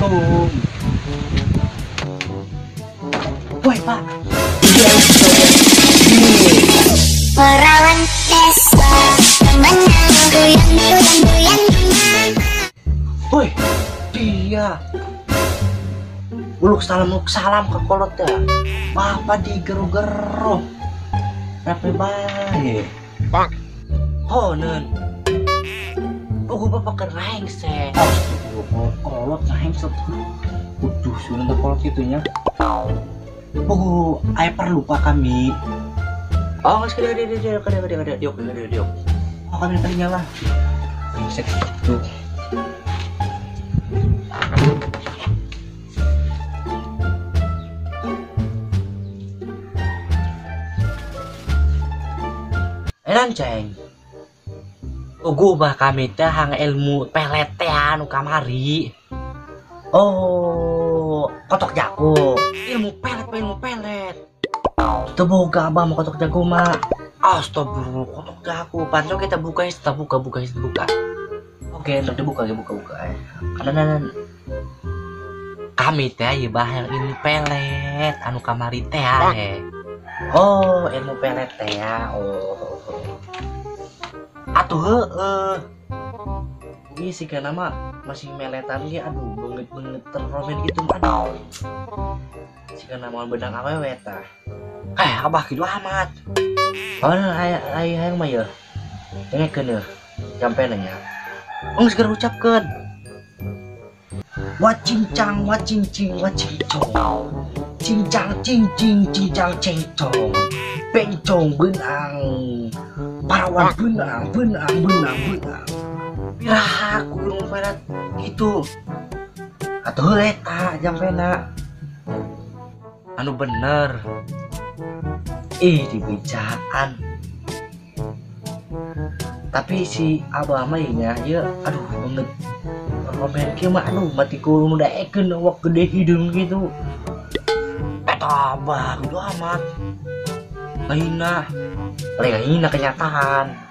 Assalamualaikum. Woi Pak. Perawan desa menang goyang goyang goyang. Woi, dia. Uluk salam ke kolot ya. Bapak digeru-geru. Rapi bae. Pak. Oh, nen. Oh, bapak kerengsek. Astagfirullah, kolot ngerengsek. Waduh, sudah kolot itunya. Oh, ayo perlu pak kami. Oh, nggak sekali dia. Oh, kami tadi nyala. Brengsek gitu. Lanceng. Oh, bah kami teh hang ilmu pelet teh anu kamari. Oh, kotok jago. Ilmu pelet. Teu boga abah mau kotok jago mah. Astagfirullah, kotok jago. Panco kita buka, kita buka. Oke, nanti buka. Karena kami teh ieu bah yang ilmu pelet anu kamari teh. Oh, ilmu pelet teh ya. Oh. Atuh heeh. Ini sih kan nama masih meletan ge aduh banget terromen gitu aduh. Sih kan nama benang awewe tah. Abah kitu amat. Oh, aya hayang mah yeuh. Dengekeun yeuh. Jampe nanya. Geus geura ucapkeun. Wa cincang wa cincing wa cincong. Cincang cincing cincang cengcong. Bencong benang. Parawan benang. Piraha kudu pelet gitu. Atuh eta jampena. Anu bener. Ih, dibejaan. Tapi si abah mah nya ieu aduh banget. Romen kieu mah aduh mati ku nu daekeun awak gede hideung gitu. Eta abah kudu amat. Ngahina. Lain ngahina kenyataan.